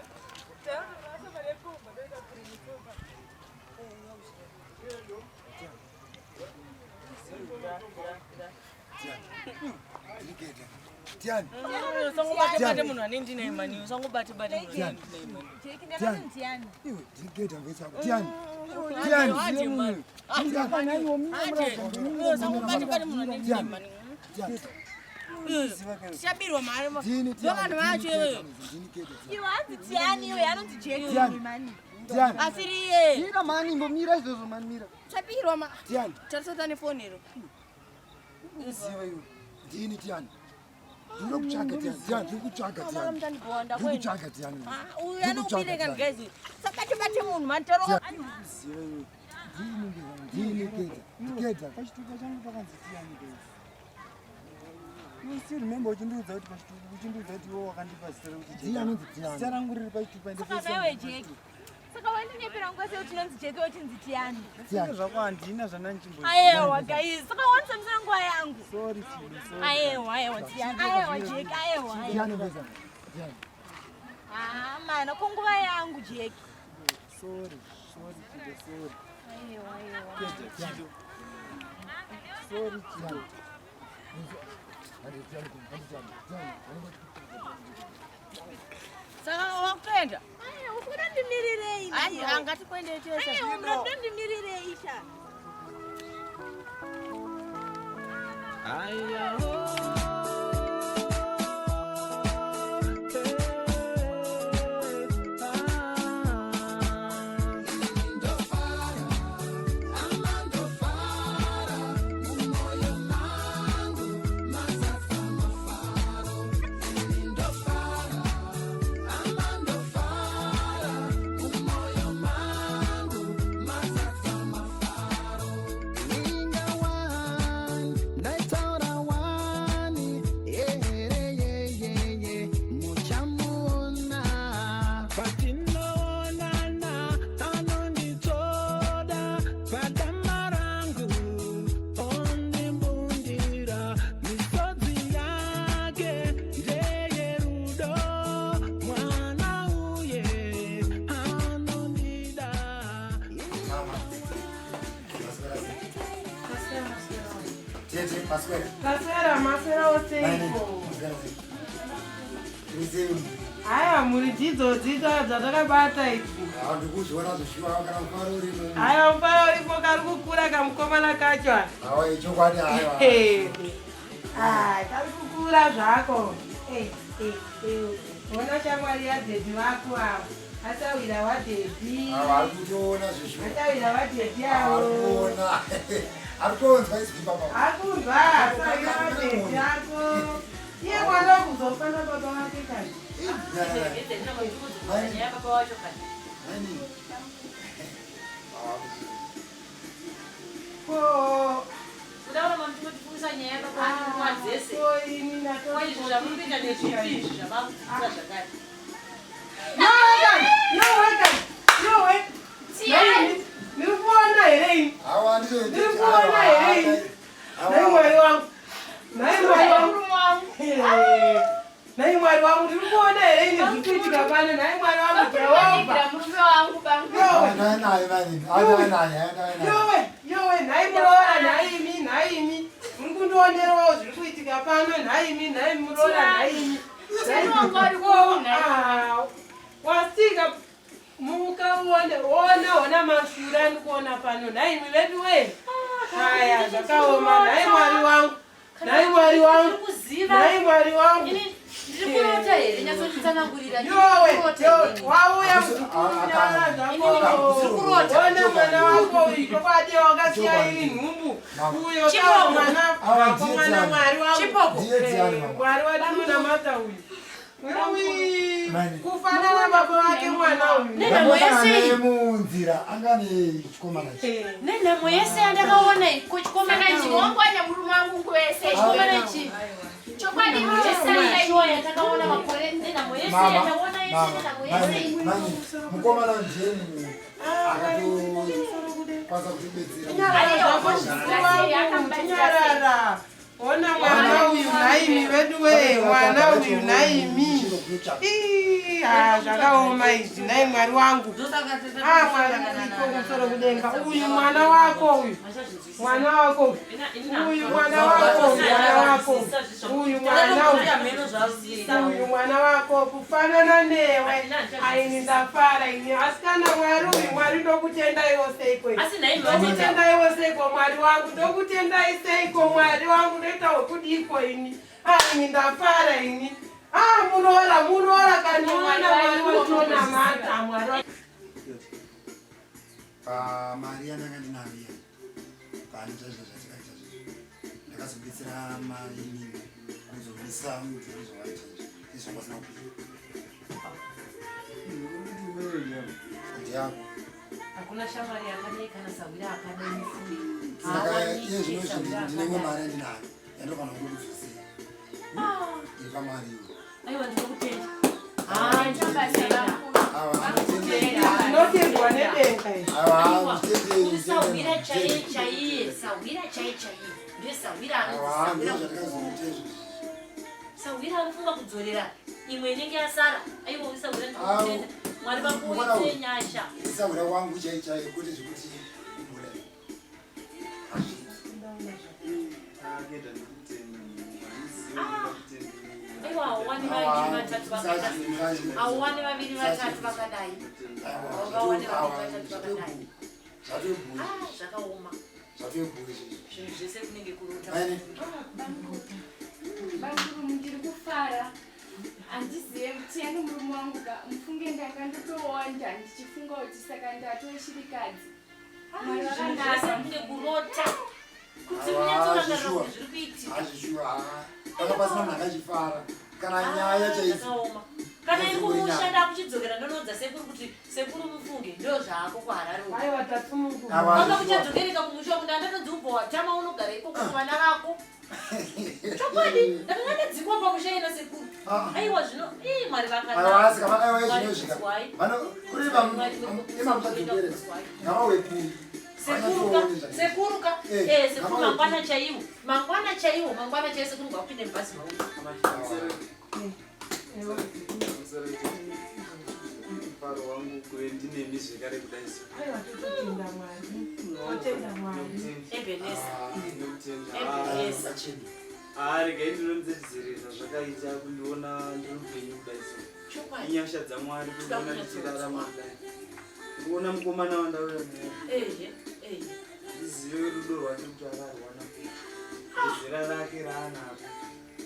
Tiani. Usangobate bate munhu ane ndinaye mani. Usangobate bate munhu ane ndinaye mani. Tiani. Iwe ndiketa mvesa yako. Tiani. Tiani. Usangobate bate munhu ane ndinaye mani. Tiani. Tichabirwa mari. Ndini Ndovanhu vacho iweyo. Iwe hanzi Tiani iwe anonzi Jeki Tiani. mani. Tiani. Asiri iye. Mira mani, imbomira izvozvo mani mira. Chabirwa ma. Tiani. Tarisata nefoni iro. Ziva iwe. Ndini Tiani. Ndiri kutsvaga Tiani. Tiani, ndiri kutsvaga Mama Tiani. mutandibhowa Ndiri kutsvaga Tiani. Ah, uyu Ndiri anokubereka kutsvaga guys. Sabate bate munhu mani taro. Ziva iwe. Ndini Keta. Ndiketa. Pachitupa changu pakanzi Tiani guys. You still remember uchindiudza kuti pachitupa uchindiudza kuti iwe wakandipa zita rekuti Jeki. Ndiye anonzi Tiani. Zita rangu riri pachitupa ende Saka face naiwe yangu iri Jeki. Saka wandinepera nguva sei kuti unonzi Jeki uchinzi Tiani? pachitupa. Zvako handina zvandandichimbo. Ayewa guys, saka wandisambisa nguva yangu. Sorry Chido, sorry. Ayewa, ayewa Tiani. Ayewa Jeki, ayewa. ayewa. Tiani mvesa. Tiani. Ah, mana ko nguva yangu Jeki. Sorry, sorry Chido, sorry. Ayewa, ayewa. Chido. Sorry Chido. Saka wakutoenda? Ukudondimirirei? Ai, angatikwende tese. Aiwa, murondondimirirei sha. Ndaitaura wani yeyeyeyeye muchamuona Patinoonana anonditsvoda padama rangu ondimbundira misodzi yake ndeyerudo mwana uye anondida. Tete, maswera. Maswera, maswera oseiko. Haya, muri dzidzo dzidzo dzatakabata idzi. Ndikuzviona zvishuwa kana mufaro urimo. Haya, mufaro uripo kari kukura kamukomana kacho aka. Hawa ichokwadi haiwa. Ah, kari kukura zvako. Eh, eh, eh. Ona shamwari yadhedhi vako avo. Asawira wadhedhi. Hawa ari kutoona zvishuwa. Asawira wadhedhi Ari avo. kuona. Ari kuonzwa izwi baba. Akunzwa, asawira wadhedhi ako. Iye mwana kuzofana baba vake kani. Ko Kudaura mamutingotifungisa nyaya yababa wacho nguva dzese. Ko ini Ko izvi zvamurikuita ndezvipi izvi zvamakudzidzisa zvakare? Ndiri kuona here ini? Ndiri kuona here ini? Nhai Mwari wangu. Nhai Mwari wangu. Eh, Nhai Mwari wangu, ndiri kuona here ini zviri kuitika pano? Nhai Mwari wangu, Jehovha. murume wangu bangu. Naye naye mani. Naye naye naye naye. Yowe, yowe, nhai muroora, nhai imi, nhai imi. Muri kundionerawo zviri kuitika pano, nhai imi, nhai muroora, nhai imi. Tiyani wangu ari kuona. Ah, Wasika muka uone, ona, ona mashura ndikuona pano, nhai imi vedu we. Haya, zvakaoma, nhai Mwari wangu. Nhai Mwari wangu. Nhai Mwari wangu. Ndiri kurota here? Nyatsonditsanangurira. Ndiri Yowe, kurota yowe, inini. wauya muzukuru nyara zvako. Ndiri kurota. Ona mwana wako uyu, chokwadi wakasiya iri nhumbu. Uyo Chipoko. kawo mwana Awa, wako ndiye mwana Tiani. Mwari wangu. Chipoko. Ndiye Tiani, Eh, mama. Mwari watinonamata uyu. Uyu, Mani. kufanana baba vake mwana uyu. Nenhamo yese iyi. Munzira anga nechikomana ichi. Nenhamo yese yandakaona iyi. Ko chikomana Saka ichi. ndinongwanya murume wangu nguva yese. Chikomana ichi. Chokwadi Yese shuwa yatakaona makore nenhamo yese Mama, yataona yese mama, nenhamo yese mani, iyi. mani, mukomana ndiye munhu akatokwanisa kutibetsera. Nyarara zvako muzukuru wangu, chinyarara. Ona mwana uyu nhaimi vedu we, mwana uyu nhaimi. Ii, ha, zvakaoma izvi nhai Mwari wangu. Ah, Mwari uriko kumusoro kudenga. Uyu mwana wako uyu. Mwana wako uyu. Uyu mwana wako uyu, mwana wako uyu. Uyu mwana uyu. Uyu mwana wako kufanana newe. Aini ndafara ini. Asi kana Mwari uyu, Mwari ndokutendaiwo seiko ini. Asi nhai mama. Ndokutendaiwo seiko Mwari wangu. Ndokutendai seiko Mwari wangu. Ndoita wekudiko ini. Ah, ini ndafara ini. Ah, muroora, muroora kani mwana Mwari watinonamata. Mwari wa- Pamari yandanga ndinayo iya, pane chaizvo zvatikaita izvi. Ndakazobetsera mai inini kuzobisa mudhuri zvavaita izvi. Izvi zvanga zvisina kupinda. Ndiyako. Hakuna shamwari yakadai kana sahwira akadai mufungi. Saka iye zvino izvi ndine imwe mari yandinayo yandofanira kukudzosera. Iri pamari iyoyo. Aiwa ndinokutenda. Zvinotendwa nedenga izvi. Aiwa, nditendei, Sahwira chaiye nditendei. chaiye, sahwira chaiye chaiye. Ndiye sahwira Aiwa, anonzi ndizvo sahwira zvatakazoita izvi. Sahwira anofunga kudzorera imwe inenge yasara. Aiwa uri sahwira ndinokutenda. Mwari Mwana vakuite uyu. nyasha. Sahwira wangu chai chai kwete zvekuti mvura. Akeda ndikutenda munhu. Aiwa, hauwani vaviri vatatu vakadai. Hauwani vaviri vatatu vakadai. Hauwani vaviri vatatu vakadai. Ah, zvakaoma. Zvinhu zvese kunenge kurota. Bamukuru, ndiri kufara. Handizive Tiyani murume wangu ka, mufunge ndanga ndotowanda ndichifunga kuti saka ndatoshirikadzi. Mwari Zvinhu vakanaka. zvese kunge kurota. Kuti Ah, unyatsorangarira zvishuwa. kuti zviri kuitika. Hazvishuwa, panga pasina munhu akachifara kana nyaya chaidzo. Zvakaoma. Kana iri kumusha ndakuchidzokera ndonoudza sekuru kuti sekuru mufunge ndo zvaako kuHarare uko. Aiwa tatsunungurwa. Awa, Wanga zvishuwa. kuchadzokereka kumusha uku ndandatonzi ubva watama unogara ikoko kuvana vako. Chokwadi ndakanga ndadzingwa pamusha ina sekuru. Aiwa zvino ii Mwari vakanaka. Aiwa, asi kama aiwa Mwari zvinozvika. kudzwai. Vano kuri emamuchadzokereka ngavauye kuno. Sekuruka, sekuruka, Eh, eh, sekuru ngavauye mangwana chaiwo, mangwana chaiwo, mangwana chaiwo sekuru ngavapinde mubhazi mauya. Mufaro wangu kuve ndinemi zvekare kudai so. Aiwa tototenda Mwari. Totenda Mwari. Ebeneza. Ndinokutenda. Ebeneza. Ah, regai ndinonzedzerera zvakaita kundiona ndiri mupenyu kudai so. Chokwadi. Inyasha dzaMwari kundiona ndichirarama kudai. Ndikuona mukomana wandauya naye. Ehe, ehe. Handizive rudo rwake kuti akarwana kupi. Zera rake raanaro.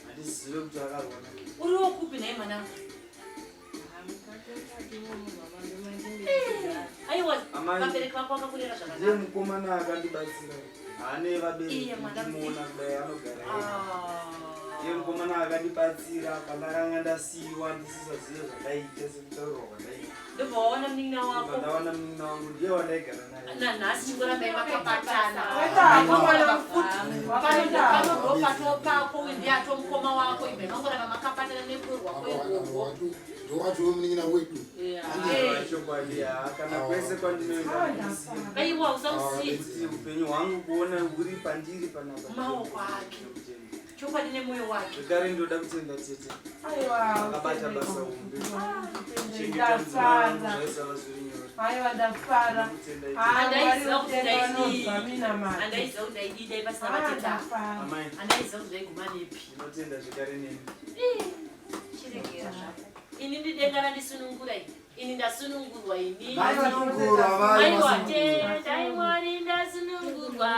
Handizive kuti akarwana kupi. Uriwo kupi nhai mwanangu? Aiwa, Amai. vabereki vako vakakurera Ndiye zvakanaka. mukomana akandibatsira. Haane vabereki Iye mwana ndimuona kudai anogara ega. Ah. Ndiye mukomana akandibatsira pandakanga ndasiyiwa ndisisazive zvandaita sekutaurwa kwandaita. Ndobva wawana munin'ina wako. Ndawana munin'ina wangu ndiye wandaigara naye. Nanhasi chingoramba makabatana. Waita mwana futi. Wakaenda. Panobva uyu ndiye ato mukoma wako ibva mangoramba makabatana nerudo rwako irworwo. Ndowatiwo munin'ina wedu. Aiwa, chokwadi haa kana kwese kwandinoenda handisiye. Aiwa, usamusiye. Kuti upenyu hwangu kuona huri pandiri panapa. Maoko ake. Chokwadi nemoyo wake. Zvekare ndoda kutenda tete. Aiwa, Akabata basa hombe. Kuchengeta mudzimai wangu ndafara. zvaisava zviri nyore. Aiwa ndafara. Ah, Mwari Andaiziva kuti rutendo ndaidii. vanobva minamata. Andaiziva kuti ndaidii dai pasina Ah, vatete. ndafara. Amai. Andaiziva kuti ndaiguma nepi. Ndinotenda zvekare nemi. Ii, Chiregera zvako. Ini ndidenga randisunungura ini. Ini ndasunungurwa ini. Masunungurwa, mai, Aiwa, masunungurwa. tendai Mwari ndasunungurwa.